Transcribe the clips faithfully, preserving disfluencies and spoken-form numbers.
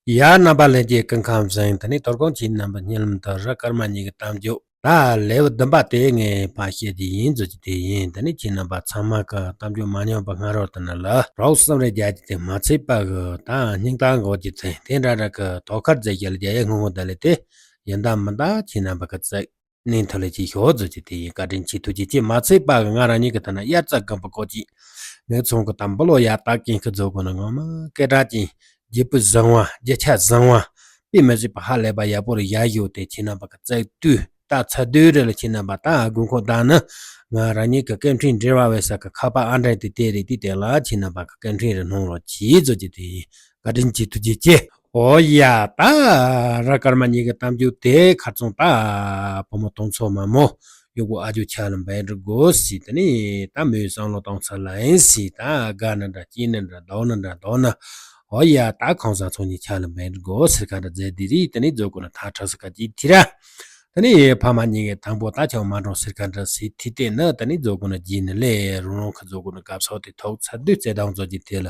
ཡ། རྣམ་པ་ལྷན་རྒྱས་སྐུ་ཁམས་བཟང་། དེ་ནས་དོ་དགོང་ཁྱེད་རྣམ་པ་གཉིད་ལམ་དུ་རི་སྐར་མ་གཉིས་ཀྱི་གཏམ་རྒྱུད་ད་ལེའུ་བདུན་པ་དེ་ངས་ཕར་བཤད་རྒྱུ་ཡིན་ཟེར་རྒྱུ་དེ་ཡིན། དེ་ནས་ཁྱེད་རྣམ་པ་ཚང་མ་གི་གཏམ་རྒྱུད་མ་ཉམས་པ་སྔ་རོལ་དུ་ན་ལ་རོགས་བསམ་རེ་རྒྱག་རྒྱུ་དེ་མ་ཚད་པ་གི་ད་སྙིང་གཏམ་འགོག་རྒྱུ་དེ་དེ་འདྲ་འདྲ་གི་དོ་ཁུར་མཛད་རྒྱུ་ལ་རྒྱ་ཡེ་སྔོན་སྔོན་ད་ལས་དེ་ཡིན་ད་མིན་ད་ཁྱེད་རྣམ་པ་གི་བརྩེ་ནས་མཐོ་ལས་ཀྱི་ཤོག་ཟེར་གྱི་དེ་ཡིན། བཀའ་དྲིན་ཆེ། ཐུགས་རྗེ་ཆེ། མ་ཚད་པ་གི་ང་རང་ཉིད་ཀྱི་ཐ་ན་དབྱར་རྩྭ་དགུན་འབུ་བཀོག་ཅིག་ངའི་ཚང་གི་དམ་པོ་ལོ་ཡ་སྟག་ཀིང་གི་རྫོགས་སྒོ་ན་ངོ་མ་སྐད་གྲགས་ཅན་བརྗིད་པོ་བཟང་བ་རྒྱུ་ཆ་བཟང་བ་དཔེ་མི་སྲིད་པ་ཧ་ལས་པ་ཡག་པོ་རེ་ཡ་ཡོད་དེ་ཁྱེད་རྣམ་པ་གི་བརྩེ་དུས་ད་ཚ་དུས་རེ་ལ་ཁྱེད་རྣམ་པ་ད་དགོས་མཁོ་ད་ནི་ང་རང་ཉིད་ཀྱི་སྐད་འཕྲིན་འབྲེལ་བ་བས་ས་གི་ཁ་པར་ཨང་གྲངས་དེ་དེ་རེད། དེ་དེ་ལ་ཁྱེད་རྣམ་པ་གི་སྐད་འཕྲིན་རེ་སྣོན་རོགས་གྱིས་ཟེར་གྱི་དེ་ཡིན། བཀའ་དྲིན་ཆེ། ཐུགས་རྗེ་ཆེ། ཨོ་ཡ། ད་ར་སྐར་མ་གཉིས་ཀྱི་གཏམ་རྒྱུད་དེ་ཁ་རྩང་ད་བུ་མོ་དུང་མཚོ་མ་མོ་གཡོག་པོ་ཨ་ཇོ་ཆ་ལ་འབད་འགྲོ་དགོས་སི། དེ་ནས་ད་མོས་བསམ་བློ་གཏོང་ཚར་ལ་ཡིན་སི། ད་དགའ་ན་འདྲ་སྐྱིད་ན་འདྲ་སྡུག་ན་འདྲ་སྡུག་ན། ཨོ་ཡ། ད་ཁང་བཟང་ཚོ་གཉིས་ཆ་ལ་འབད་འགྲོ་དགོས་ཟེར་ཁ་འདྲ་མཛད་དེ་རིགས་དེ་ནས་རྫོགས་སྒོ་ན་ཐག་ཁྲ་སི་ཁ་ཅིག་ཐི་ར། དེ་ནས་ཕ་མ་གཉིས་ཀྱི་དང་པོ་ད་ཆོག་མ་འགྲོ་ཟེར་ཁ་འདྲ་སི་ཐི་དེ་ནི་དེ་ནས་རྫོགས་སྒོ་ན་རྗེས་ནི་ལས་རུང་རུང་ཁ་རྫོགས་སྒོ་ན་སྐབས་སོགས་དེ་ཐོག་ཚ་དུས་རྩེ་དང་རྫོགས་ཀྱི་དེ་ལ།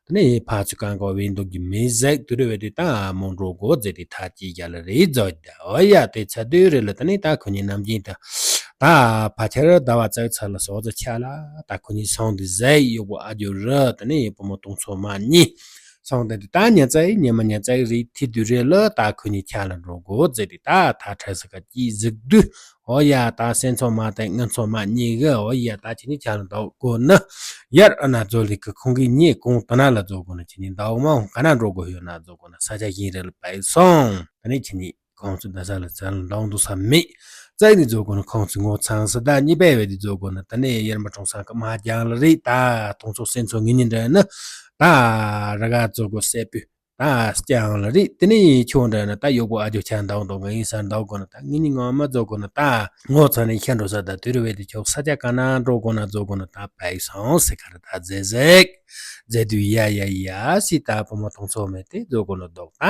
དེ་ནས་ཕར་ཚུར་གང་ག་བའི་འདུག་གི་མི་ཟེག་དུ་རེ་བས་དུས་ད་མོ་འགྲོ་དགོས་ཟེར་ཏེ་ཐག་ཅིག་རྒྱ་ལ་རེད་རྫོགས་ཀྱི་ད། ཨོ་ཡ། དེ་ཚ་དུས་རེ་ལ་དེ་ནས་ད་ཁོ་གཉིས་ནམ་རྒྱུན་ད་ད་ཕ་ཆེར་ཟླ་བ་བཙག་ཚར་ལ་སོགས་ཚ་ཆ་ལ་ད་ཁོ་གཉིས་སོང་དུས་ཟེག་གཡོག་པོ་ཨ་ཇོ་རི་དེ་ནས་བུ་མོ་དུང་མཚོ་མ་གཉིས་སོང་དེ་དུས་ད་ཉ་ཙག་ཉི་མ་ཉ་ཙག་རེད། ཐི་དུས་རེ་ལ་ད་ཁོ་གཉིས་ཆ་ལ་འགྲོ་དགོས་ཟེར་ཏེ་ད་ཐག་ཁྲ་སི་ཁ་ཅིག་ཟིག་དུས། ཨོ་ཡ། ད་སེམས་ཚོ་མ་དང་ངན་ཚོ་མ་གཉིས་གི་ཨོ་ཡ། ད་ཁྱེད་གཉིས་ཆ་ལ་འདུག་དགོས་ན་ཡར་ཨ་ན་རྫོགས་ལི་གི་ཁོང་གི་ཉེ་གོང་དུ་ན་ལ་རྫོགས་དགོས་ན་ཁྱེད་གཉིས་འདུག་མ་འོང་ག་ན་འགྲོ་དགོས་ཡོད་ན་རྫོགས་དགོས་ན་ས་ཆ་གཞན་རེ་ལ་བས་སོང་། ད་ནི་ཁྱེད་གཉིས་ཁོང་ཚོ་ད་ས་ལ་ཚ་ལ་འདུག་འདུག་ས་མེད། རྩ་ནི་རྫོགས་དགོས་ན་ཁོང་ཚོ་ངོ་ཚང་ས་ད་གཉིས་པའི་བས་དེ་རྫོགས་དགོས་ན་ད་ནི་ཡར་མ་གྲོང་སང་གི་མ་རྒྱང་ལ་རེད། ད་དུང་ཚོ་སེམས་ཚོ་ངེད་གཉིས་འདྲ་ན་ད་ར་ག་རྫོགས་དགོས་སེ་པུ། ད་སྐྱ་ཡང་ལ་རེད། དེ་ནས་ཁྱོད་འདྲ་ན་ད་གཡོག་པོ་ཨ་ཇོ་ཆ་འདུག་འདུག་ང་ཡིན་ས་འདུག་དགོས་ན་ད་ངེད་གཉིས་ངོ་མ་རྫོགས་དགོས་ན་ད་ངོ་ཚ་ནས་ཤ་འགྲོ་ས་ད་དུས་རེ་བས་དེ་ཁྱོད་ས་ཆ་ག་ན་འགྲོ་དགོས་ན་རྫོགས་དགོས་ན་ད་བས་སོང་ཟེར་ཁ་ར་ད་རྫས་ཟེག་རྫས་དུས་ཡ་ཡ་ཡ་སི་ད་བུ་མོ་དུང་མཚོ་མེད་དེ་རྫོགས་དགོས་ན་འདུག་ད་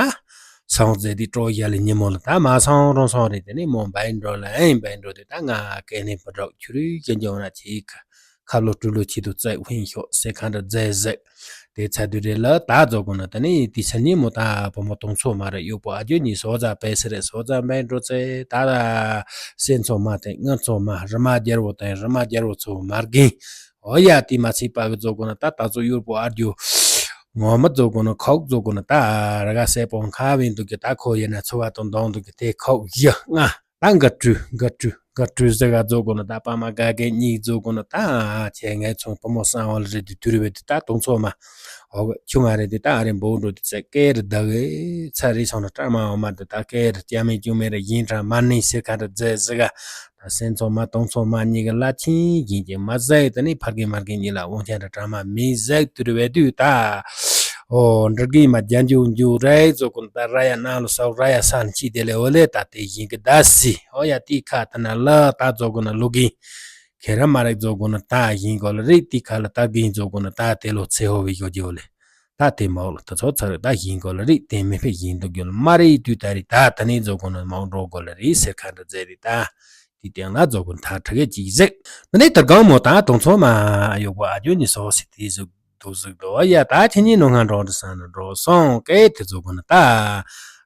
སོང་རྫས་དེ་སྤྲོ་ཡ་ལ་ཉིན་མོ་ལ་ད་མ་སོང་རུང་སོང་རེད། དེ་ནས་མོ་བས་འགྲོ་ལ་ཨེ་བས་འགྲོ་དེ་ད་ང་སྐད་ནས་བུ་འགྲོགས་ཁྱུ་རུས་ཀྱི་འཇོག་ན་ཆེ་ཁ། ཁ་ལོ་ཀྲུ་ལོ་ཆེད་དུ་བཙག་ཧུན་ཤོག་ཟེར་ཁ་འདྲ་མཛད་ཟེར། དེ་ཚ་དུས་རེ་ལ་ད་རྫོགས་དགོས་ན་ད་ནི་དེ་ཚ་ཉིན་མོ་ད་བུ་མོ་དུང་མཚོ་མ་རེད་གཡོག་པོ་ཨ་ཇོ་གཉིས་སོ་ཙ་པས་སི་རེད། སོ་ཙ་མེད་འགྲོ་ཚེ་ད་སེམས་ཚོ་མ་དེ་ངན་ཚོ་མ་རི་མ་རྒྱལ་བོ་དང་རི་མ་རྒྱལ་བོ་ཚོ་མ་རྒན། ཨོ་ཡ། དེ་མ་ཚད་པ་གི་རྫོགས་དགོས་ན་ད་ད་ཚོ་གཡོག་པོ་ཨ་ཇོ་ངོ་མ་རྫོགས་དགོས་ན་ཁོག་རྫོགས་དགོས་ན་ད་ར་ག་སེ་པོང་ཁ་བའི་འདུག་གི་ད་ཁོ་ཡིན་ན་ཚོ་བ་དང་འདང་འདུག་གི་དེ་ཁོག་ཡ་ང་། ད་འགའ་སྤྲུལ་འགའ་སྤྲུལ་འགའ་སྤྲུལ་ཟེར་ག་རྫོགས་དགོས་ན་ད་ཕ་མ་དགའ་མཁན་གཉིས་རྫོགས་དགོས་ན་ད་ཁྱེད་ངའི་ཚོང་བུ་མོ་གསང་བ་ལ་རེད་དུ་དུར་བས་དུ་ད་དུང་ཚོགས་མ་ཨོ་ཆུང་ང་རེད་དུ་ད་ཨ་རེ་འབོག་འགྲོ་དུ་ཚེ་སྐད་རུ་བདག་གི་ཚ་རེད་སོང་ན་སྐྲ་མ་འོ་མ་དུ་ད་སྐད་རུ་སྐྱ་མེད་ཅུང་མེད་ར་ཡིན་དྲ་མ་ནི་ཟེར་ཁ་རུ་རྫས་ཟེར་ག་ད་སེམས་ཚོགས་མ་དུང་ཚོགས་མ་གཉིས་ཀྱི་བླ་ཆེན་ཡིན་གྱི་མ་ཟེར་དུ་ནི་ཕར་རྒན་མར་རྒན་གཉིས་ལ་དབང་ཆེན་ར་གྲ་མ་མི་ཟེར་དུར་བས་དུ་ད། ཨོ་འདྲ་གི་མ་རྒྱ་འཇུ་འཇུ་རེག་ཟོ་ཀུན་ད་ར་ཡ་ན་ལོ་སོག་ར་ཡ་ས་ལ་ཅི་དེ་ལེ་འོ་ལེ་ད་དེ་ཡིན་གི་ད་སི། ཨོ་ཡ་ཏི་ཁ་ད་ན་ལ་ད་ཟོ་ཀུན་ན་ལུ་གི་ཁེ་ར་མ་རེག་ཟོ་ཀུན་ན་ད་ཡིན་གོ་ལ་རི་ཏི་ཁ་ལ་ད་གི་ཟོ་ཀུན་ན་ད་དེ་ལོ་ཚེ་ཧོ་བི་ཡོ་ཇི་འོ་ལེ། ད་དེ་མ་འོ་ལ་ད་ཚོ་ཚ་རེ་ད་ཡིན་གོ་ལ་རི་དེ་མི་ཕེ་ཡིན་དུ་གྱོ་ལ་མ་རི་དུ་ད་རི་ད་ད་ནི་ཟོ་ཀུན་ན་མ་འགྲོ་གོ་ལ་རི་ཟེར་ཁ་འདྲ་ཟེ་རི་ད། དེ་སྟེང་ལ་རྫོགས་ཀུན་ཐག་ཁྲ་གེ་ཅིག་ཟེག་ད་ནི་དར་གང་མོ་དང་དུང་ཚོ་མ་གཡོག་པོ་ཨ་ཇོ་ནི་སོ་སི་དེ་ཟུག་དུ་ཟུག་དོ་ཡ་ད་ཁྱེད་གཉིས་ནོ་ང་འགྲོ་འདྲ་ས་ན་འགྲོ་སོང་སྐད་དེ་རྫོགས་ཀུན་ད།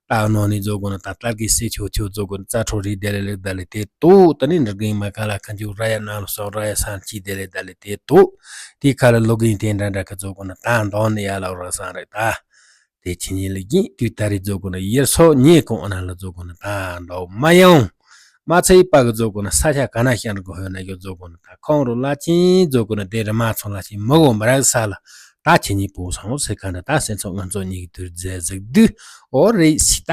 ད་ནོ་ནི་རྫོགས་ཀུན་ད་ལྟར་གི་སེ་ཆོ་ཆོ་རྫོགས་ཀུན་རྩ་ཁྲོ་རི་དེ་ལེ་ལེ་ད་ལེ་དེ་དུ་ད་ནི་འདྲ་གིན་མ་ཁ་ལ་ཁ་འཇུ་ར་ཡ་ན་ལོ་སོ་ར་ཡ་ས་ན་ཅི་དེ་ལེ་ད་ལེ་དེ་དུ། དེ་ཁ་ལ་ལོ་གིན་དེ་འདྲ་འདྲ་ཁ་རྫོགས་ཀུན་ད་འདོན་ནི་ཡ་ལ་ར་ས་རེ་ད། དེ་ཁྱེད་གཉིས་ལ་ཡིན་དུས་ད་རེས་རྫོགས་ཀུན་ཡེར་སོ་ཉེ་གོང་ཨ་ན་ལ་རྫོགས་ཀུན་ད་འདོག་མ་ཡོང་། མ་ཚེ་ཡི་པ་གི་རྫོགས་ཀུན་ས་ཆ་ག་ན་ཤར་གོ་ཧོད་ན་ཡོད་རྫོགས་ཀུན་ད་ཁོང་རུ་ལ་ཆེན་རྫོགས་ཀུན་དེ་རི་མ་ཚོ་ལ་ཆེན་མི་གོ་མ་རག་ས་ལ་ད་ཁྱེད་གཉིས་པོ་སོང་ཟེར་ག་འདྲ་ད་སེམས་ཚོགས་ངན་ཚོགས་གཉིས་ཀྱི་དུས་རྫས་ཟིག་དུས་ཨོ་རེད་སི་ད་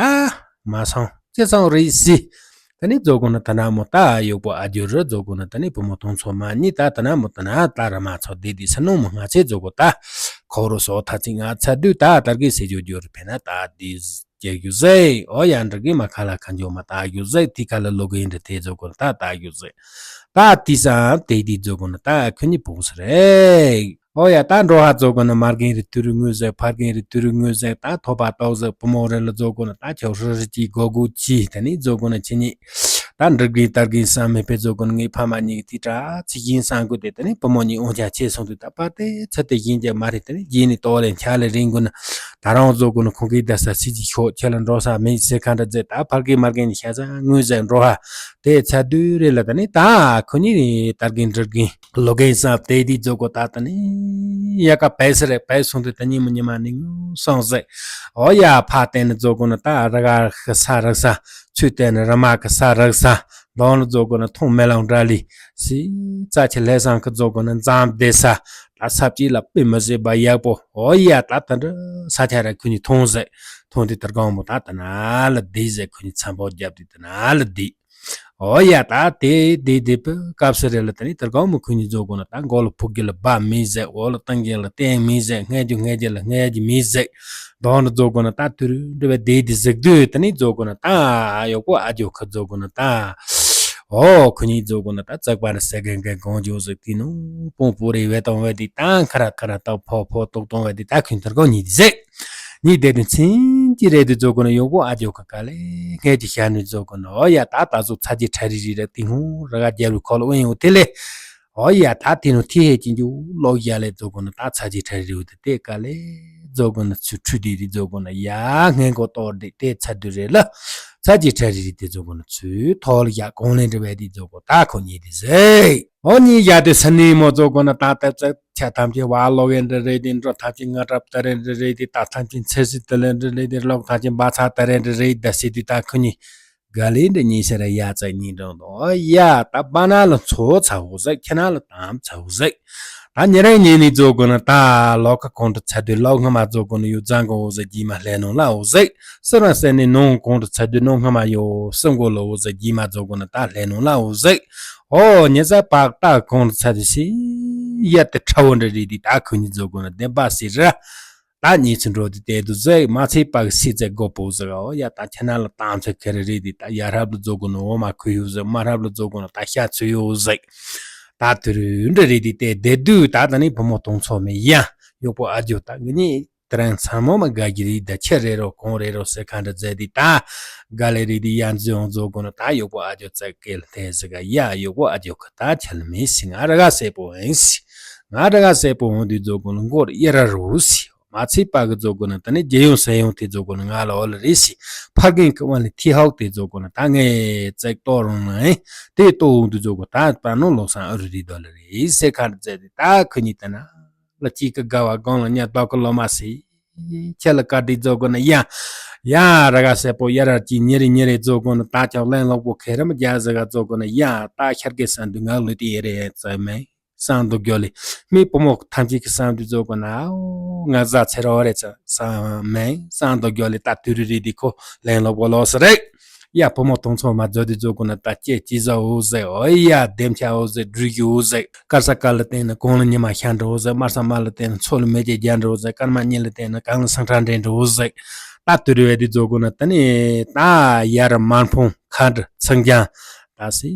མ་སོང་ཅི་སོང་རེད་སི། ད་ནི་རྫོགས་ཀུན་ད་ན་མོ་ད་གཡོག་པོ་ཨ་ཇོ་རུ་རྫོགས་ཀུན་ད་ནི་བུ་མོ་དུང་ཚོ་མ་གཉིས་ད་ད་ན་མོ་ད་ན་ད་རི་མ་ཚོ་དེ་དེ་ས་ནོ་མོ་ང་ཚེ་རྫོགས་ཀུན་ད། ཁོ་རུ་སོ་ཐ་ཚིག་ང་ཚ་དུས་ད་དར་གི་སེ་ཇོ་ཇོ་རུ་ཕེ་ན་ད་དེ་ཇེ་རྒྱུ་ཟེ། ཨོ་ཡ་འདྲ་གི་མ་ཁ་ལ་ཁ་འཇོ་མ་ད་རྒྱུ་ཟེ། དེ་ཁ་ལ་ལོ་གི་འདྲ་དེ་རྫོགས་ཀུན་ད་ད་རྒྱུ་ཟེ། ད་དེ་ས་དེ་དེ་རྫོགས་ཀུན་ད་ཁུ་ནི་བུང་ས་རེད། ཨོ་ཡ་ད་འགྲོ་ཧ་རྫོགས་ཀུན་མར་གིན་རི་ཏུ་རུ་ངུ་ཟེ། ཕར་གིན་རི་ཏུ་རུ་ངུ་ཟེ། ད་ཐོ་པ་ཏོག་ཟེ་བུ་མོ་རེ་ལ་རྫོགས་ཀུན་ད་ཆོ་ཧྲི་རི་ཅི་གོ་གུ་ཅི་ད་ནི་རྫོགས་ཀུན་ཆི་ནི། ད་འདྲ་གི་དར་གི་བསམ་མེད་པའི་རྫོགས་ཀུན་ངའི་ཕ་མ་གཉིས་ཀྱི་དེ་དྲ་ཚིག་ཡིན་བསམ་གུ་དེ་ད་ནི་བུ་མོ་གཉིས་འོང་ཆ་ཆེ་སོང་དུས་ད་པ་དེ་ཚ་དེ་ཡིན་ཀྱང་མ་རེད། ད་ནི་རྗེས་ནི་ཏོ་ལེ་འཆར་ལེ་རིང་གུན་ད་ ད་རང་བཟོ་དགོས་ན་ཁོང་གིས་བསྡད་ས་སྲིད་ཀྱི་ཤོག་ཁྱེད་ལ་འགྲོ་ས་མེད་ཟེར་ཁ་འདྲ་མཛད། ད་ཕར་གི་མར་གི་ནས་ཤ་ཚ་དངུལ་ཟད་འགྲོ་ཧ་དེ་ཚ་དུས་རེད་ལ། ད་ནི་ད་ཁོ་གཉིས་ནི་དར་གིན་འདྲིར་གིན་ལོ་རྒན་བསམ་དེ་དེ་བཟོ་དགོས། ད་ད་ནི་ཡ་ག་བས་རེད། བས་སོང་དུས་ད་ཉིན་མོ་ཉི་མ་ནི་ངུ་སོང་ཟེར། ཨོ་ཡ་ཕ་བསྟན་ནི་བཟོ་དགོས་ན་ད་ར་ག་ཤི་ས་རག་ས། ཚུལ་བསྟན་ནི་རི་མ་གི་ས་རག་ས། མདོང་ལ་བཟོ་དགོས་ན་མཐོང་མེ་ལོང་འདྲ་ལི། སི་རྩ་ཆེ་ལྷ་བཟང་གི་བཟོ་དགོས་ན་འཛམ་བདེ་ས། ད་ས་བཅད་ལ་དཔེ་མི་སྲིད་པ་ཡག་པོ། ཨོ་ཡ་ད་ད་འདྲ་ས་ཆ་ར་ཁོ་གཉིས་མཐོང་ཟེར། མཐོང་དུས་དར་གོང་མོ་ད་ད་ན་ལ་བསྡད་ཟེར། ཁོ་གཉིས་འཚམ་པོ་བརྒྱབ་དུས་ད་ན་ལ་བསྡད། ཨོ་ཡ་ད་དེ་དེ་དེ་པི་སྐབས་སུ་རེད་ལ། ད་ནི་དར་གོང་མོ་ཁོ་གཉིས་བཟོ་དགོས་ན་ད་མགོ་ལ་ཕུག་གི་ལ་བབ་མི་ཟེར། འོག་ལ་བཏང་གི་ལ་བསྟན་མི་ཟེར། སྔས་རྒྱུ་སྔས་རྒྱུ་ལ་སྔས་རྒྱུ་མི་ཟེར། མདོང་ལ་བཟོ་དགོས་ན་ད་དུ་རུ་འདྲ་བའི་དེ་དེ་ཟིག་དུས་ད་ནི་བཟོ་དགོས་ན་ད་གཡོག་པོ་ཨ་ཇོ་ཁ་བཟོ་དགོས་ན་ད། ཨོ་ཁོ་གཉིས་བཟོ་དགོས་ན་ད་ཙག་པ་ར་སེ་གན་གན་གང་ཇོ་ཟིག་དེ་ནུ་པོང་པོ་རེ་བས་བཏང་བས་དེ་ད་ཁ་ར་ཁ་ར་ད་ཕོ་ཕོ་ཏོག་ཏོང་བས་དེ་ད་ཁོ་དར་གོང་གཉིས་དེ་ཟེར། གཉིས་དེ་དུས་ཚིན་གྱི་རེད་དུ་བཟོ་དགོས་ན་གཡོག་པོ་ཨ་ཇོ་ཁ་ག་ལེ་སྔས་ཀྱི་ཤ་ནུས་བཟོ་དགོས་ན། ཨོ་ཡ་ད་ད་གཟུགས་ཚ་གྱི་ཁྲ་རི་རི་ར་ཏིང་ཧུ་ར་ག་རྒྱལ་བའི་ཁོ་ལ་དབེན་ཡོད་དེ་ལེ། ཨོ་ཡ་ད་དེ་ནུ་ཐི་ཧེ་ཅིན་རྒྱུ་ལོག་ཡ་ལེ་བཟོ་དགོས་ན་ད་ཚ་གྱི་ཁྲ་རི་རི་དེ་དེ་ག་ལེ་བཟོ་དགོས་ན་ཚུ་ཁྲུ་དི་རི་བཟོ་དགོས་ན་ཡ་སྔས་མགོ་གཏོར་དེ་དེ་ཚ་དུ་རེད་ལ། ཚ་གྱི་ཁྲ་རི་རི་དེ་བཟོ་དགོས་ན་ཚུ་ཐོག་ལ་ཡ་གོང་ལེན་འདྲ་བས་དེ་བཟོ་དགོས། ད་ཁོ་གཉིས་དེ་ཟེར། ཨོ་གཉིས་ཡ་དེ་ས་ནི་མོ་བཟོ་དགོས་ན་ད་ད་ཚ་ཆ་ཐམས་ཅད་བ་ལོག་ཡན་འདྲ་རེད་དེ། འགྲོ་ཐམས་ཅད་ང་གྲབ་ད་རེད་འདྲ་རེད་དེ། ད་ཐམས་ཅད་ཚེ་སྲིད་ད་ལེ་འདྲ་རེད་དེ། ལོག་ཐམས་ཅད་འབའ་ཚ་ད་རེད་འདྲ་རེད་ད་ཟེར་དུས་ད་ཁོ་གཉིས་ག་ལེ་འདྲ་གཉིས་ཤ་ར་ཡ་ཙག་གཉིས་འགྲོ་འདུག་ཨོ་ཡ་ད་པ་ན་ལ་འཚོ་ཚ་བོ་ཟིག་ཁྱེད་ན་ལ་དམ་ཚ་བོ་ཟིག་ད་ཉེ་རང་ཉེ་ནི་བཟོ་དགོས་ན་ད་ལོག་ཁ་གོང་དུ་ཚ་དུས་ལོག་སྔ་མ་བཟོ་དགོས་ན་ཡོ་རྫ་མགོ་བོ་ཟིག་རྗེས་མ་ལྷས་ནང་ལ་བོ་ཟིག་སི་རང་སེ་ནི་ནང་གོང་དུ་ཚ་དུས་ནང་སྔ་མ་ཡོ་སྲིན་མགོ་ལ་བོ་ཟིག་རྗེས་མ་བཟོ་དགོས་ན་ད་ལྷས་ནང་ལ་བོ་ཟིག་ཨོ་ཉེ་ས་པག་ད་གོང་དུ་ཚ་དུས་སི་ཡ་དེ་ཁྲ་བོ་འདྲ་རེད་དེ། ད་ཁོ་གཉིས་བཟོ་དགོས་ན་བདེན་པ་སི་ར། ད་གཉིས་ཚུར་འགྲོ་དུས་དེ་དུ་ཟིག་མ་ཚད་པ་གི་སྲིད་ཚད་དགོས་པོ་ཟིག་ཨོ་ཡ་ད་ཁྱེད་ན་ལ་དམ་ཚད་ཁེ་རེ་རེད་དེ། ད་ཡ་རབ་ལ་བཟོ་དགོས་ན་འོ་མ་ཁུ་ཡོ་ཟིག་མ་རབ་ལ་བཟོ་དགོས་ན་ད་ཤ་ཚུ་ཡོ་ཟིག་ད་དུ་རུ་འདྲ་རེད་དེ། དེ་དེ་དུས་ད་ད་ནི་བུ་མོ་དུང་ཚོ་མེ་ཡ་གཡོག་པོ་ཨ་ཇོ་ད་ངི་ནི་དེ་རིང་ཚང་མོ་མ་དགའ་གི་རེད། ད་ཁྱེད་རེ་རོ་གོང་རེ་རོ་ཟེར་ཁ་འདྲ་མཛད་དེ། ད་དགའ་ལེ་རེད་དེ། ཡ་འཛི་འོང་བཟོ་དགོས་ན་ད་གཡོག་པོ་ཨ་ཇོ་ཙག་སྐད་ལ་ཐེ་ཟིག་ག་ཡ་གཡོག་པོ་ཨ་ཇོ་ཁ་ད་ཁྱེད་ལ་མེད་སི་ང་ར་ག་སེ་པོ་ཨིན་སི། ང་ར་ག་སེ་པོ་འོང་དུས་བཟོ་དགོས་ན་མགོར་ཡ་ར་རུ་སི། མ་ཚད་པ་གི་བཟོ་དགོས་ན་ད་ནི་རྒྱལ་ཡོངས་སྲིད་ཡོངས་དེ་བཟོ་དགོས་ན་ང་ལ་འོ་ལ་རེད་སི། ཕར་རྒན་གི་དབང་ལ་ཐི་ཧོག་དེ་བཟོ་དགོས་ན་ད་ངས་ཙག་ཏོ་རུང་ན་ཨེ་དེ་ཏོ་འོང་དུས་བཟོ་དགོས། ད་པ་ནོ་ལོག་སང་ཨ་རུ་རི་དོ་ལ་རེད་ཟེར་ཁ་འདྲ་མཛད་དེ། ད་ཁོ་གཉིས་ད་ན་ལ་གཅིག་གི་དགའ་བ་སྒང་ལ་ཉ་ལྡོག་གི་ལོ་མ་སི། ཁྱེད་ལ་བཀའ་དྲིན་བཟོ་དགོས་ན་ཡ་ཡ་ར་ག་སེ་པོ་ཡ་ར་གཅིག་ཉེ་རེ་ཉེ་རེ་བཟོ་དགོས་ན་ད་ཁྱོད་གླེན་ལོག་པོ་ཁེ་ར་མ་རྒྱ་ཟེར་ག་བཟོ་དགོས་ན་ཡ་ད་ཤར་གི་སང་དུས་ང་ལུས་དེ་ཡེ་རེ་ཙ་མེ། སང་དུ་གྱོ་ལི། མི་བུ་མོ་ཐམས་ཅད་ཀྱི་སང་དུ་བཟོ་དགོས་ན་ཨོ་ང་ཟ་ཚེ་རོ་རེ་ཚ་སང་མེ་སང་དུ་གྱོ་ལི། ད་དུ་རི་རི་དི་ཁོ་ལེན་ལོ་བོ་ལོ་སི་རེ། ཡ་བུ་མོ་དུང་ཚོ་མ་བཟོ་དི་བཟོ་དགོས་ན་ད་ཅེ་ཅི་ཟ་འོ་ཟེ། ཨོ་ཡ་དེམ་ཆ་འོ་ཟེ། འགྲུལ་གི་འོ་ཟེ། ཀར་ས་ཀར་ལ་བརྟེན་ན་གོང་ལ་ཉི་མ་ཤར་འགྲོ་འོ་ཟེ། དམར་ས་དམར་ལ་བརྟེན་ན་མཚོ་ལ་མེ་ལྕེ་རྒྱ་འགྲོ་འོ་ཟེ། སྐར་མ་གཉིས་ལ་བརྟེན་ན་གངས་ལ་སང་ཁྲ་འདྲེན་འགྲོ་འོ་ཟེ། ད་དུ་རི་བས་དི་བཟོ་དགོས་ན་ད་ནི་ད་ཡ་ར་མར་འཕོང་ཁ་འདྲ་ཚང་རྒྱང་། ད་སི་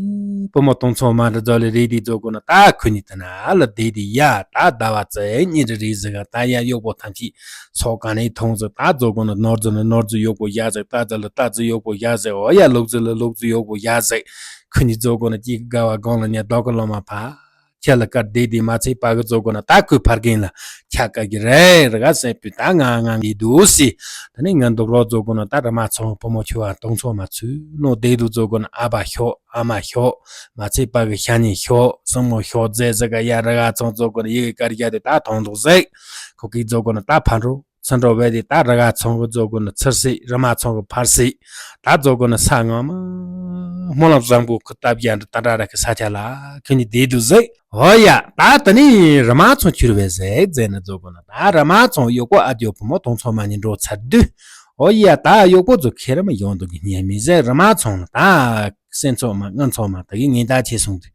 བུ་མོ་དུང་ཚོ་མ་འདྲ་ཛོ་ལི་རེད་དི་ཛོ་གོ་ན་ད་ཁུ་ནི་ད་ན་ལ་དེ་དི་ཡ་ད་ཟླ་བ་ཙེ་གཉིས་རེ་རེ་ཟི་ག་ད་ཡ་གཡོག་པོ་ཐམས་ཅད་ཚོགས་ག་ནས་ཐོང་ཟི་ད་ཛོ་གོ་ན་ནོར་ཛི་ལ་ནོར་ཛི་གཡོག་པོ་ཡ་ཟི་ད་ཛི་ལ་ད་ཛི་གཡོག་པོ་ཡ་ཟི་འོ་ཡ་ལུག་ཛི་ལ་ལུག་ཛི་གཡོག་པོ་ཡ་ཟི་ཁུ་ནི་ཛོ་གོ་ན་ཅི་ག་བ་གང་ལ་ཉ་ལྡོག་གི་ལོ་མ་ཕ། ཁྱེད་ལ་དཀར་བདེ་བདེ་མ་ཚད་པ་གི་ཛོ་གོ་ན་ད་ཁོའི་ཕར་རྒན་ལ་ཁྱ་དཀར་གི་རེད་ར་ག་སེ་པི་ད་ང་ང་མི་འདུག་སི། ད་ནི་ང་འདུག་རོགས་ཛོ་གོ་ན་ད་ར་མ་ཚང་བུ་མོ་ཆུ་བ་སྟོང་ཚོ་མ་ཚུ་ནོ་བདེ་འདུག་ཛོ་གོ་ན་ཨ་བ་ཤོག་ཨ་མ་ཤོག་མ་ཚད་པ་གི་ཤ་ཉེ་ཤོག་སྲིང་མོ་ཤོག་ཛེ་ཛེ་ག་ཡ་ར་ག་ཚང་ཛོ་གོ་ན་ཡི་གི་དཀར་རྒྱ་དེ་ད་ཐོང་འདུག་ཟེ། ཁོ་གི་ཛོ་གོ་ན་ད་ཕ་འགྲོ། ཚ་འགྲོ་བས་དེ་ད་ར་ག་ཚང་གི་ཛོ་གོ་ན་ཚུར་སྲིད་ར་མ་ཚང་གི་ཕར་སྲིད། ད་ཛོ་གོ་ན་ས་ངོ་མ་སྨོན་ལམ་བཟང་པོ་ཁུ་སྟབས་ཡ་འདྲ་ད་འདྲ་ར་གི་ས་ཆ་ལ་ཁི་ནི་བསྡད་འདུག་ཟེ། ཨོ་ཡ། ད་ད་ནི་ར་མ་ཚང་ཁྱུར་བས་ཟེ་ཟེ་ན་ཛོ་གོ་ན་ད་ར་མ་ཚང་གཡོག་པོ་ཨ་ཇོ་བུ་མོ་དུང་ཚོ་མ་ནི་འགྲོ་ཚར་དུས། ཨོ་ཡ། ད་གཡོག་པོ་ཚོ་ཁེ་ར་མ་ཡོང་འདུག་གི་ཉན་མི་ཟེ། ར་མ་ཚང་ལ་ད་སེམས་ཚོགས་མ་ངན་ཚོགས་མ་ད་གི་ངན་ད་ཆེ་སོང་དུས།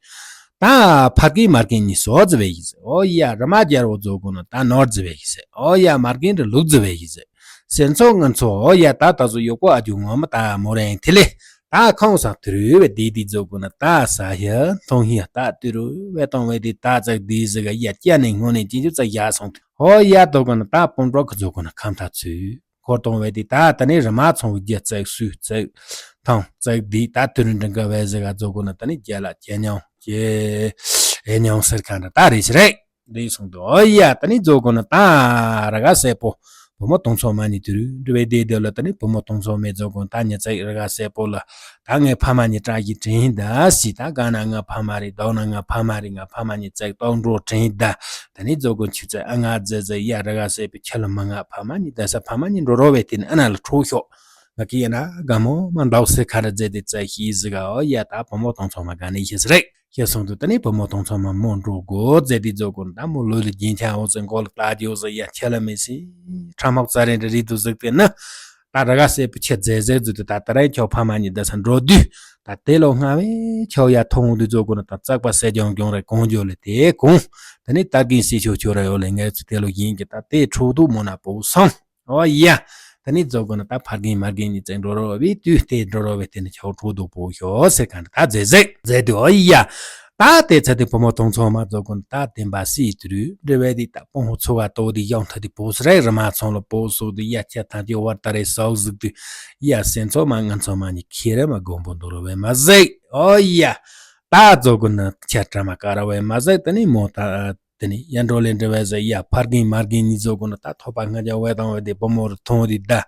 ད་ཕ་གི་མར་གན་ནི་སོ་ཙི་བས་ཡི་ཟེ། ཨོ་ཡ། ར་མ་རྒྱལ་བོ་ཛོ་གོ་ན་ད་ནོར་ཙི་བས་ཡི་ཟེ། ཨོ་ཡ། མར་གན་འདྲ་ལུག་ཙི་བས་ཡི་ཟེ། སེམས་ཚོགས་ངན་ཚོགས། ཨོ་ཡ། ད་ད་ཟོ་གཡོག་པོ་ཨ་ཇུ་ངོ་མ་ད་མོ་རེང་ཐི་ལེ། ད་ཁོང་ས་དུ་རུ་བས་དེ་དེ་ཛོ་གོ་ན་ད་ས་ཡ་མཐོང་ཡ་ད་དུ་རུ་བས་གཏོང་བས་དེ་ད་ཙག་དེ་ཟི་ག་ཡ་སྐྱ་ནས་སྔོན་ནས་ཅི་ཅུ་ཙག་ཡ་སོང་དུས། ཨོ་ཡ། དོ་གོ་ན་ད་སྤུན་གྲོགས་ཁི་ཛོ་གོ་ན་ཁམ་ཐ་ཚུ། འཁོར་གཏོང་བས་དེ་ད་ད་ནི་རི་མ་ཚང་གི་རྒྱ་བཙག་སུས་བཙག་ཐང་བཙག་དེ་ད་དུ་རུ་འདྲ་འགའ་བས་ཟེར་ག་ཛོ་གོ་ན་ད་ནི་རྒྱ་ལ་རྒྱ་ཉང་རྒྱ་ཨེ་ཉང་ཟེར་ཁ་འདྲ་ད་རེ་ཞིག་རེད་རེད་སོང་དུ། ཨོ་ཡ། ད་ནི་ཛོ་གོ་ན་ད་ར་ག་སེ་པོ་ བུ་མོ་དུང་སོ་མ་ནི་དུ་རུ་འདྲི་བའི་དེ་དེ་ལ་ད་ནི་བུ་མོ་དུང་སོ་མའི་རྫོགས་གོ་ད་ཉི་ཚེ་རི་ག་སེ་པོ་ལ་ད་ངའི་ཕ་མ་ནི་བཀྲ་ཤིས་དྲིན་ད་སི་ད་ག་ན་ང་ཕ་མ་རེད་དོག་ན་ང་ཕ་མ་རེད་ང་ཕ་མ་ནི་ཚེ་དོག་འགྲོ་དྲིན་ད། ད་ནི་རྫོགས་གོ་ཆུ་ཚེ་ཨ་ང་ཛེ་ཛེ་ཡ་རི་ག་སེ་པོ་ཁྱི་ལ་མ་ང་ཕ་མ་ནི་ད་ས་ཕ་མ་ནི་འགྲོ་རོ་བའི་དེ་ནི་ཨ་ན་ལ་ཁྲོ་ཤོག་ང་ཀི་ཡ་ན་དགའ་མོ་མ་འདའོ་སེ་ཁ་ར་ཛེ་དེ་ཚེ་ཤི་ཟི་ག་ཨོ་ཡ་ད་བུ་མོ་དུང་སོ་མ་ག་ནི་ཤི་སི་རེད། ཁྱེད་སོང་དུས་ད་ནི་བུ་མོ་དུང་སོ་མ་མོ་འགྲོ་དགོ་ཟེར་དེ་རྫོགས་གོ་ན་ད་མོ་ལོ་ལ་རྒྱན་ཆ་འོ་ཟེར་མགོ་ལ་ལྟ་རྒྱུ་ཟེར་ཡ་ཁྱེད་ལ་མི་སྲིད་ཁྲ་མོག་ཙ་རེ་འདྲ་རིད་དུ་གཟིགས་ཏེ་ན། ད་ར་ག་སེ་པོ་ཆེ་ཛེ་ཛེ་ཟུ་དུ་ད་ད་རེ་ཁྱོ་ཕ་མ་གཉིས་ད་ས་འགྲོ་དུས་ད་དེ་ལོ་སྔ་བས་ཁྱོ་ཡ་ཐོང་དུས་རྫོགས་གོ་ན་ད་ཙག་པ་སེ་ཀྱོང་ཀྱོང་རེ་གོང་ཇོ་ལེ་དེ་གོང་ད་ནི་ད་གིན་སི་ཆོ་ཆོ་ར་ཡོ་ལེ་ངས་ཚུ་དེ་ལོ་ཡིན་གི་ད་དེ་ཁྲོ་དུ་མོ་ན་པོ་སང་། ཨོ་ཡ། ད་ནི་རྫོགས་གོ་ན་ད་ཕར་གིན་མར་གིན་གཉིས་ཙེ་འགྲོ་རོ་བའི་དུས་དེ་འགྲོ་རོ་བའི་དེ་ནི་ཆའོ་ཁྲོ་དུ་པོ་ཤོ་སེ་ག་ད་ཛེ་ཛེ་ཛེ་དུ་ཨོ་ཡ། ད་དེ་ཚ་དེ་བུ་མོ་དུང་སོ་མ་རྫོགས་གོ་ན་ད་དེན་པ་སི་དུ་རུ་འདྲེ་བའི་དེ་ད་པོ་ཧོ་ཚོ་བ་ཏོ་དེ་ཡང་ཐ་དེ་པོ་སི་རེ་རི་མ་ཚོང་ལ་པོ་སོ་དེ་ཡ་ཁྱ་ཐང་དེ་བར་ད་རེ་སའོ་ཟིག་དུ་ཡ་སེ་ཚོ་མ་ང་ཚོ་མ་ནི་ཁྱེ་རེ་མ་དགོན་པོ་འདུག་རོ་བའི་མ་ཟེ་ཨོ་ཡ། ད་རྫོགས་གོ་ན་ཁྱ་ཀྲ་མ་ཀ་ར་བའི་མ་ཟེ་ད་ནི་མོ་ད། དེ་ནི་ཡ་འགྲོ་ལེ་འདྲི་བས་ཟེར་ཡ་ཕར་གིན་མར་གིན་གཉིས་རྫོགས་གོ་ན་ད་ཐོབ་པ་ང་རྒྱལ་བས་དང་བས་དེ་བུ་མོ་རུ་མཐོང་དེ་ད་ད་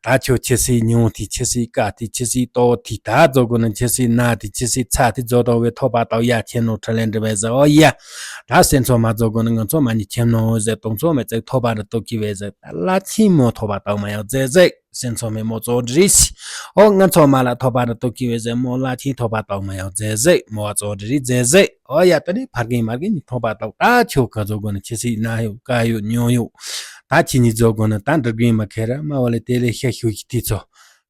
ཁྱོད་ཁྱི་སི་ཉུང་དེ་ཁྱི་སི་ཀ་དེ་ཁྱི་སི་ཏོ་དེ་ད་རྫོགས་གོ་ན་ཁྱི་སི་ན་དེ་ཁྱི་སི་ཚ་དེ་རྫོགས་དང་བས་ཐོབ་པ་དང་ཡ་ཁྱེད་ནོ་ཁྲ་ལེ་འདྲི་བས་ཟེར་ཨོ་ཡ། ད་སེམས་ཚོགས་མ་རྫོགས་གོ་ན་ང་ཚོ་མ་ཉི་ཁྱེམ་ནོ་ཟེར་དུང་ཚོགས་མེད་ཚེ་ཐོབ་པ་རུ་ཏོ་ཁྱི་བས་ཟེར་ད་ལ་ཁྱི་མོ་ཐོབ་པ་དང་མ་ཡང་ཟེར་ཟེར། སེམས་ཚོགས་མེད་མོ་ཙོ་འདྲི་སི། ཨོ་ང་ཚོ་མ་ལ་ཐོབ་པ་རུ་ཏོ་ཁྱི་བས་ཟེར་མོ་ལ་ཁྱི་ཐོབ་པ་དང་མ་ཡང་ཟེར་ཟེར་མོ་བ་ཙོ་འདྲི་ཟེར་ཟེར། ཨོ་ཡ་ད་ནི་ཕར་གིན་མར་གིན་ནི་ཐོག་པ་ཏོག་ད་ཆོ་ག་ཚོ་གོ་ན་ཁྱི་སི་ན་ཡོད་ཀ་ཡོད་ཉོ་ཡོད། ད་ཁྱི་གཉིས་ཚོ་གོ་ན་ད་འགྲིག་གིན་མ་ཁེ་ར་མ་བ་ལེ་དེ་ལེ་ཤ་ཤུ་ཤི་ཏི་ཚོ།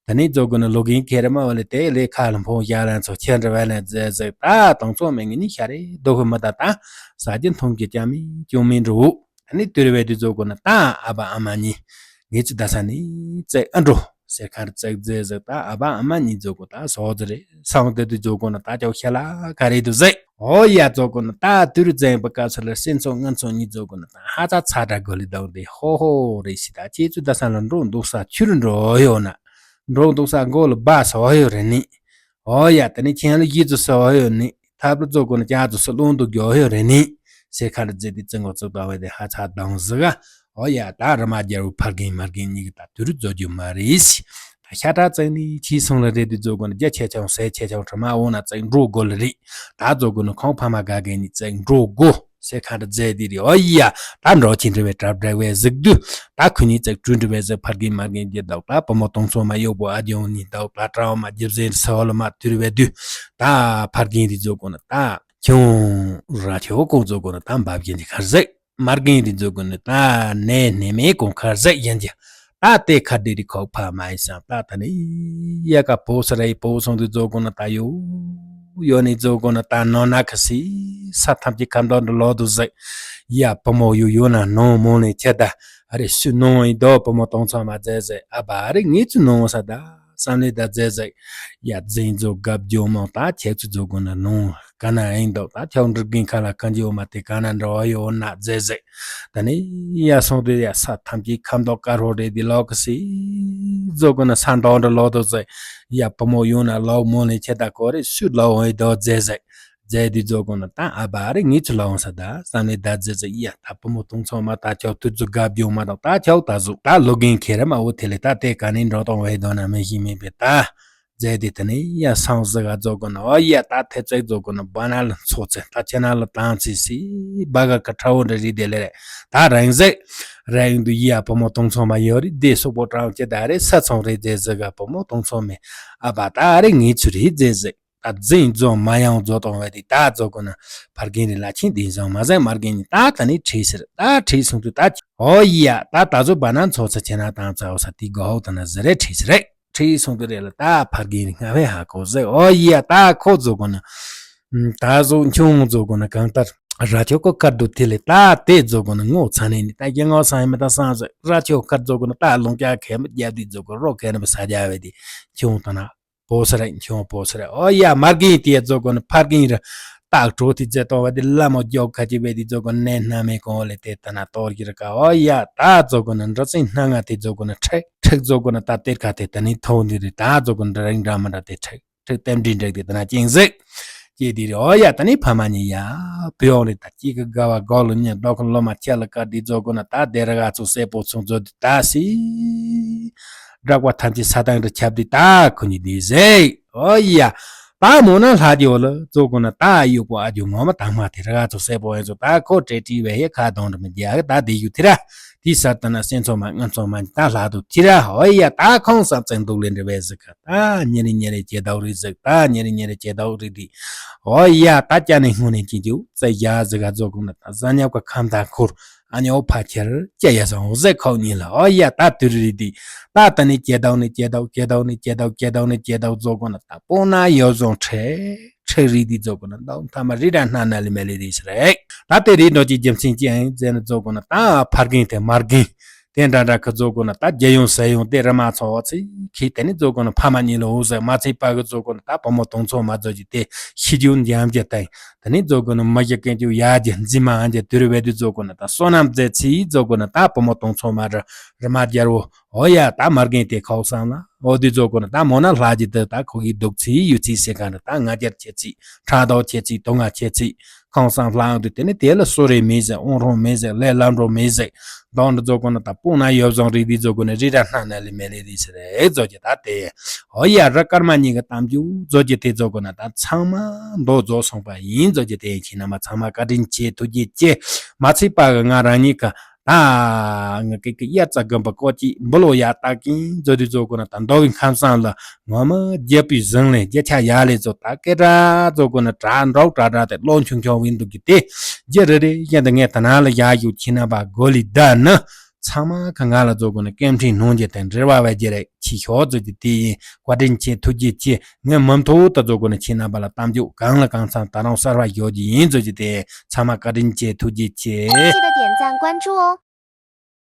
ད་ནི་ཚོ་གོ་ན་ལོ་གིན་ཁེ་ར་མ་བ་ལེ་དེ་ལེ་ཁ་ལ་འཕོང་ཡ་ལན་ཚོ་ཁྱེད་འདྲ་བ་ལན་ཟེ་ཟེ་ད་དང་ཚོ་མེ་ངི་ནི་ཤ་རེ་རྡོ་ཁུ་མ་ད་ད་ས་ཀྱི་མཐོང་གི་ཀྱ་མི་ཅུང་མི་འགྲོ། ད་ནི་དུར་བའི་དུ་ཚོ་གོ་ན་ད་ཨ་བ་ཨ་མ་གཉིས། ངེད་ཚོ་ད་ས་ནི་ཙེ་ཨ་འགྲོ། ཟེར་ཁར་ཙེག་ཙེ་ཟེར་ད་ཨ་བ་ཨ་མ་གཉིས་ཚོ་གོ་ད་སོ་ཙེ་རེད་སང་དེ་དུ་ཚོ་གོ་ན་ད་ཅོག་ཤ་ལ་ག་རེ་དུ་ཟེ། ཨོ་ཡ་ཚོ་གོ་ན་ད་དུར་ཙེང་པ་ཀ་ས་ལ་སེམས་ཚོགས་ངན་ཚོགས་གཉིས་ཚོ་གོ་ན་ད་ཧ་ཚ་ཚ་དྲ་གོ་ལི་དང་དེ་ཧོ་ཧོ་རེ་ཤི་ད་ཁྱེད་ཚོ་ད་ས་ལ་འགྲོ་འདུག་ས་ཆུར་འགྲོ་ཡོད་ན། འགྲོ་འདུག་ས་མགོ་ལ་སྦ་ས་ཨོ་ཡོད་རེད་ནི། ཨོ་ཡ་ད་ནི་ཁྱེད་ལ་ཡིད་ཚོ་ས་ཨོ་ཡོད་ནི། ཐབ་ལ་ཙོག་གོ་ན་ཅག་ཙོ་སུ་ལུང་དུ་མགྱོགས་ཡོད་རེད་ནི། ཟེར་ཁ་ར་ཛེ་དི་ཙི་ངོ་ཙོག་དང་བས་དེ་ཧ་ཚ་དང་ཟི་ག་ཨོ་ཡ་ད་རི་མ་རྒྱལ་བོ་ཕར་རྒན་མར་རྒན་གཉིས་ཀྱི་ད་དུ་རུ་རྫོ་རྒྱུ་མ་རེད་ཟེར། ད་ཤ་ཁྲག་བཙན་ནི་ཁྱི་སོང་ལ་རེད་དུ་རྫོ་གོ་ན་རྒྱ་ཆེ་ཆུང་ཟས་ཆེ་ཆུང་ཁྲི་མ་འོ་ན་བཙན་འགྲོ་དགོ་ལ་རེད། ད་རྫོ་གོ་ན་ཁོང་ཕ་མ་དགའ་རྒན་ནི་བཙན་འགྲོ་དགོ་ཟེར་ཁ་ར་ཛེ་དི་རེད། ཨོ་ཡ་ད་འགྲོ་ཁྱི་འདྲ་བའི་གྲབ་འདྲ་བའི་གཟིགས་དུས། ད་ཁུ་ཉིས་ཙེག་གྲུ་འདྲི་བའི་ཟེར་ཕར་གིན་མར་གིན་གྱི་འདུག་ད་བུ་མོ་དུང་སོ་མ་གཡོག་པོ་ཨ་ཇོ་ནི་འདུག་ད་གྲྭ་བ་མ་རྒྱབ་ཟེར་སོ་ལ་མ་དུར་བའི་དུས། ད་ཕར་གིན་རི་ཛོ་གོ་ན་ད་ཁྱུང་ར་ཁྱོ་ཀོང་ཛོ་གོ་ན་ད་འབབ་གིན་རི་ཁར་ཟེག་མར་གིན་རི་ཛོ་གོ་ན་ད་ནས་ནས་མེ་ཀོང་ཁར་ཟེག་ཡན་གྱི། ད་དེ་ཁ་དེ་རི་ཁོག་ཕ་མ་ཡི་སང་ད་ད་ནི་ཡ་ཀ་པོ་ས་ར་ཡི་པོ་སོང་དུ་ཛོ་གོ་ན་ད་ཡོ། ཡོ་ནི་ཛོ་གོ་ན་ད་ནོ་ན་ཁ་སི་ས་ཐམས་ཅད་ཁ་མདོག་འདྲ་ལོག་ཏུ་ཟེར། ཡ་བུ་མོ་ཡུ་ཡོ་ན་ནོ་མོ་ནི་ཁྱེད་ད་ཨ་རེ་སུ་ནོ་ཡི་དོ་བུ་མོ་གཏོང་ཚོ་མ་ཛེ་ཟེར་ཨ་བ་ཨ་རེ་ངེད་ཚུ་ནོ་ས་ད་བསམ་ལེ་ད་ཛེ་ཟེར། ཡ་ཛིན་ཛོ་གབ་ཇོ་མོ་ད་ཁྱེད་ཚུ་ཛོ་གོ་ན་ནོ་ག་ན་ཨིན་དོ་ད་ཁྱོད་འགྲིག་གིན་ཁ་ལ་ཁ་འཇིའོ་མ་དེ་ག་ན་འགྲོ་ཡོ་ན་ཛེ་ཟེར། ད་ནི་ཡ་སོང་དུ་ཡ་ས་ཐམས་ཅད་ཁ་མདོག་དཀར་ཧོ་རེ་དི་ལོག་གི་སི་ཛོ་གོ་ན་ས་མདོག་འདྲ་ལོག་དོ་ཟེར། ཡ་བུ་མོ་ཡོང་ན་ལོག་མོ་ལེ་ཁྱེད་ད་གོ་རེ་སུ་ལོག་འོང་ཡི་དོ་ཛེ་ཟེར། ཛེ་དི་ཛོ་གོ་ན་ད་ཨ་བ་རེ་ངེད་ཚུ་ལོག་འོང་ས་ད་བསམ་ལེ་ད་ཛེ་ཟེར། ཡ་ད་བུ་མོ་གཏོང་ཚོ་མ་ད་ཁྱོད་དུ་ཛོ་གབ་ཇོ་མ་དོ་ད་ཁྱོད་ད་ཟུག་ད་ལོ་གིན་ཁེ་རེ་མ་འོ་དེ་ལེ་ད་དེ་ག་ནི་འགྲོ་གཏོང་བའི་དོ་ན་མི་ཤི་མི་པེ་ད། ཛེ་དི་ད་ནི་ཡ་སང་ཟི་ག་ཛོ་གོ་ན་ཨོ་ཡ་ད་ཐེ་ཙེག་ཛོ་གོ་ན་བ་ན་ལ་ཚོ་ཚེ་ད་ཁྱེད་ན་ལ་དང་ཚི་སི་བ་ག་ག་ཁྲ་བོ་འདྲ་རི་དེ་ལེ་རེ་ད་རང་ཟེག་རང་དུ་ཡ་བུ་མོ་གཏོང་ཚོ་མ་ཡོ་རི་དེ་སོག་པོ་གྲང་ཁྱེད་ད་རེ་ས་ཚོང་རེ་ཛེ་ཟི་ག་བུ་མོ་གཏོང་ཚོ་མེ་ཨ་བ་ད་རེ་ངེད་ཚུ་རི་ཛེ་ཟེག་ད་ཛིན་ཛོ་མ་ཡང་ཛོ་གཏོང་བའི་དི་ད་ཛོ་གོ་ན་ཕར་གིན་རི་ལ་ཁྱིན་དེ་ཟང་མ་ཟེག་མར་གིན་ནི་ད་ད་ནི་ཁྲིད་ཟེར་ད་ཁྲིད་སོང་དུ་ད་ཨོ་ཡ་ད་ད་ཛོ་བ་ན་ཚོ་ཚེ་ཁྱེད་ན་དང་ཚ་འོ་ས་དི་གོ་ཧོ་ད་ན་ཟི་རེ་ཁྲིད་ཟེར་རེ། ཁྲིད་སོང་དུ་རེ་ལ་ད་ཕར་གིན་རི་སྔ་བས་ཧ་གོ་ཟེར་ཨོ་ཡ་ད་ཁོ་ཛོ་གོ་ན། ད་ཟོ་ཁྱུང་ཛོ་གོ་ན་གང་ལྟར་ར་ཁྱོ་ཀོ་ཀར་དུ་དེ་ལེ་ད་དེ་ཛོ་གོ་ན་ངོ་ཚ་ནས་ནི་ད་རྒྱལ་ངོ་སང་ཡ་མེ་ད་སང་ཟེར་ར་ཁྱོ་ཀར་ཛོ་གོ་ན་ད་ལོང་ཀྱ་ཁེ་མ་རྒྱབ་དི་ཛོ་གོ་རོ་ཁེ་ན་བ་ས་རྒྱ་བས་དི་ཁྱུང་ད་ན་པོ་ས་ར་ཁྱུང་པོ་ས་ར་ཨོ་ཡ་མར་གིན་དེ་ཛོ་གོ་ན་ཕར་གིན་ར་ད་གྲོ་དི་ཛེ་གཏོང་བ་དི་ལ་མོ་རྒྱོ་ཁ་ཅི་བས་དི་ཛོ་གོ་ན་ནས་སྣ་མེ་གོང་ལེ་དེ་ད་ན་གཏོར་གི་ར་ཀ་ཨོ་ཡ་ད་ཛོ་གོ་ན་འདྲ་ཚིང་སྣ་ང་དེ་ཛོ་གོ་ན་ཁྲེག་ཁྲེག་ཛོ་གོ་ན་ད་དེར་ཁ་དེ་ད་ནི་ཐོང་དི་རི་ད་ཛོ་གོ་ན་འདྲ་རིང་འདྲ་མ་འདྲ་དེ་ཁྲེག་ཁྲིག་ལྟེམ་འབྲིང་འབྲེག་དེ་ད་ན་ཅིང་ཟེག་ཅེས་དེ་རེད། འོ་ཡ། ད་ནི་ཕ་མ་གཉིས་ཡ་བུ་ཡོང་རེད། ད་སྐྱིད་ཀྱི་དགའ་བ་སྒོ་ལ་ཉལ། རྡོ་ཁ་ལོ་མ་ཁྱེད་ལ་དཀར་དེ་རྫོགས་དགོས་ན། ད་དེ་ར་ག་ཚོ་སྲས་པོ་ཚོ་མཛོད་དུ་ད་སི། བསྒྲགས་པ་ཐམས་ཅད་ས་དང་རུ་ཁྱབ་དེ་ད་ཁོ་གཉིས་དེ་ཟེར། འོ་ཡ། ད་མོ་ན་ལྷ་རྒྱལ་ལ་རྫོགས་དགོས་ན། ད་གཡུག་པོ་ཨ་རྒྱུ་ངོ་མ་དང་མ་དེ་ར་ག་ཚོ་སྲས་པོ་ཡིན་ཚོ། ད་ཁོ་བྲེལ་བྲིས་བས་ཧེ་ཁ་གདོང་རུ་མི་རྒྱག་ད་དེ་ཡུ་དེ་ར། དེའི་སར་ད་ན་སེམས་ཚོགས་མ་ངན་ཚོགས་མ་ད་ལྷ་དུ་ཁྱི་ར། འོ་ཡ། ད་ཁོང་བསམ་ཚན་འདུག་ལེ་འདྲ་བས་ཟིག་ག་ད་ཉེ་རེ་ཉེ་རེ་ཇེ་དག་རེད་ཟིག་ད་ཉེ་རེ་ཉེ་རེ་ཇེ་དག་རེད་དེ། འོ་ཡ། ད་ཅ་ནེ་སྔོན་ནས་ཅི་འཇུ་རྩེ་རྒྱ་ཟིག་ག་རྫོགས་དགོས་ན། ད་ཟ་ཉབ་ཀ་ཁམ་ད་ཁུར་ཨ་ཉོ་ཕ་ཁྱེར་ཅ་ཡ་ཟང་འོ་ཟེ་ཁོག་ཉིན་ལ། འོ་ཡ། ད་དུ་རེད་དེ། ད་ད་ནི་ཇེ་དག་ནི་ཇེ་དག་ཇེ་དག་ནི་ཇེ་དག་ཇེ་དག་ནི་ཇེ་དག་རྫོགས་དགོས་ན། ད་པོ་ན་ཡོ་ཟང་ཁྲེ། ཁྲེ་རི་དེ་རྫོགས་དགོས་ན། ད་མཐའ་མ་རི་ར་སྣ་ན་ལི་མེ་ལི་རི་ཤི་རེད། ད་དེ་རི་འགྲོ་ཅི་རྒྱུ་མཚན་ཅི་ཨིན་ཟེར་ན་རྫོགས་དགོས་ན། ད་ཕར་རྒན་དེ་མར་རྒན་དེ་འདྲ་འདྲ་ཁི་རྫོགས་དགོས་ན། ད་རྒྱལ་ཡོངས་ས་ཡོངས་དེ་རི་མ་ཚོ་ཚི་ཁི་དེ་ནི་རྫོགས་དགོས་ན། ཕ་མ་གཉིས་ལ་འུ་ཟེར་མ་ཚེ་པ་གི་རྫོགས་དགོས་ན། ད་བུ་མོ་དུང་ཚོ་མ་རྫོགས་ཀྱི་དེ་ཤི་རྒྱུ་འཇམ་རྒྱུ་དེ་དེ་ནི་རྫོགས་དགོས་ན། མ་རྒྱ་ཀན་རྒྱུ་ཡ་རྒྱུ་འཛི་མ་ཨན་རྒྱུ་དུ་རི་བས་དུ་རྫོགས་དགོས་ན། ད་བསོད་ནམས་མཛད་ཚི་རྫོགས་དགོས་ན། ད་བུ་མོ་དུང་ཚོ་མ་རི་རི་མ་རྒྱལ་བོ། འོ་ཡ། ད་མར་རྒན་དེ་ཁོག་བསམ་ལ། འོ་དེ་རྫོགས་དགོས་ན། ད་མོ་ན་ལྷ་རྒྱུ་དེ་ད་ཁོ་གི་སྡུག་ཚི་ཡུ་ཚི་ཟེར་ག་ན། ད་ང་རྒྱལ་ཁྱེད་ཚི་ཕྲག་དོག་ཁྱེད་ཚི་དོ་ང་ཁྱེད་ཚི་ཁོང་བསམ་ལྷ་འོ་དེ་དེ་ནི་དེ་ལ་སོ་རེ་མི་ཟེར། ཨོང་རོང་མི་ཟེར། ལས་ལམ་འགྲོ་མི་ཟེར། དོང་དུ་རྫོགས་དགོས་ན། ད་སྤུངས་ན་ཡོབ་བཟང་རི་དེ་རྫོགས་དགོས་ན། རི་ར་སྣ་ན་ལི་མེ་ལི་རི་ཟེར་རེ་རྫོགས་ཀྱི་ད་དེ། འོ་ཡ། ར་སྐར་མ་གཉིས་ཀྱི་གཏམ་རྒྱུད་རྫོགས་ཀྱི་དེ་རྫོགས་དགོས་ན། ད་ཚང་མ་མདོ་རྫོགས་སོང་པ་ཡིན་རྫོགས་ཀྱི་དེ། ཁྱེད་རྣམ་པ་ཚང་མ་བཀའ་དྲིན་ཆེ། ཐུགས་རྗེ་ཆེ། མ་ཚད་པ་གི་ང་རང་ཉིད་ཀ་ད་ང་ཀི་ཀི་ཡ་ཙ་གམ་པ་ཀོ་ཅི་འབུ་ལོ་ཡ་ཏག་ཀིན་རྫོགས་དུས་རྫོགས་དགོས་ན། ད་མདོ་གི་ཁམས་སངས་ལ་ངོ་མ་རྒྱལ་པོའི་གཟིམ་ལས་རྒྱལ་ཆ་ཡ་ལས་ཚོ་ད་སྐད་གྲགས་རྫོགས་དགོས་ན། གྲགས་འགྲོགས་གྲགས་གྲགས་དེ་ལོ་ཆུང་ཆུང་བིན་འདུག་གི་དེ་རྒྱལ་རེ་རེ་བཞིན་དུ་ངས་ད་ན་ལ་ཡ་ཡུ་ཁྱི་ན་པ་གོ་ལི་ད་ནི་ཚང་མ་ཁ་ང་ལ་རྫོགས་དགོས་ན། སྐད་འཕྲིན་ནང་རྒྱལ་དེ་འབྲེལ་བ་བས་རྒྱལ་རེ་ཆི་ཤོག་རྫོགས་ཀྱི་དེ་ཡིན། བཀའ་དྲིན་ཆེ། ཐུགས་རྗེ་ཆེ། ངས་མུ་མཐུད་དུ་རྫོགས་དགོས་ན་ཁྱེད་རྣམ་པ་ལ་གཏམ་རྒྱུད་གང་ལ་གང་འཚམ་ད་རུང་གསར་བ་ཡོད་ཀྱི་ཡིན་རྫོགས་ཀྱི་དེ། ཚང་མ་བཀའ་དྲིན་ཆེ། ཐུགས་རྗེ་ཆེ། 记得点赞关注哦。